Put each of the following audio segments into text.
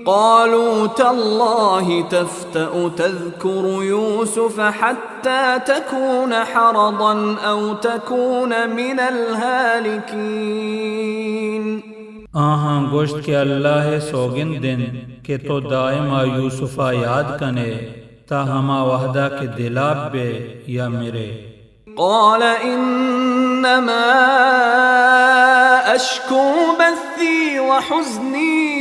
قالوا تالله تفتأ تذكر يوسف حتى تكون حرضا أو تكون من الهالكين۔ آہاں گوشت کہ اللہ ءِ سوگند انت کہ تو دائم ءَ یوسف ءَ یاد کن ئے، تاں ہما وہد ءَ کہ دلاپ بئے یا مر ئے۔ قال إنما أشكو بثي وحزني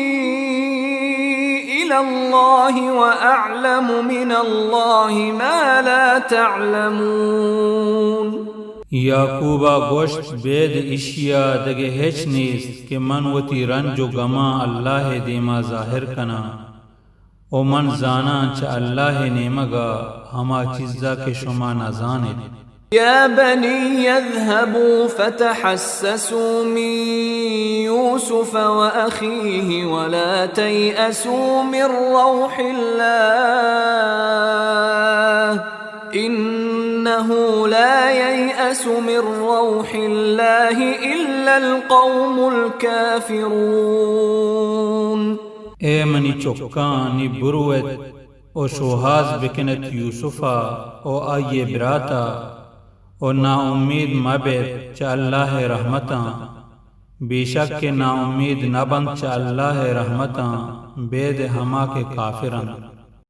إلى الله وأعلم من الله ما لا تعلمون۔ یعقوب ءَ گوشت، بید ایشی ءَ دگہ ہچ نیست کہ من وتی رنج و گماں اللہ ءِ دیما ظاہر کناں۔ و من زاناں چہ اللہ ءِ نیمگ ءَ ہما چیز ءَ کہ شما نہ زان ایت۔ يا بني اذهبوا فتحسسوا من يوسف وأخيه ولا تيأسوا من روح الله إنه لا ييأس من روح الله إلا القوم الكافرون۔ اے منی چکاں، نی برو ات و شوہاز بکن ات یوسف ءَ و آئی ءِ برات ءَ، و ناامید مہ بیت چہ اللہ ءِ رحمتاں۔ بے شک کہ ناامید نہ بنت چہ اللہ ءِ رحمتاں بید ہما کہ کافر انت۔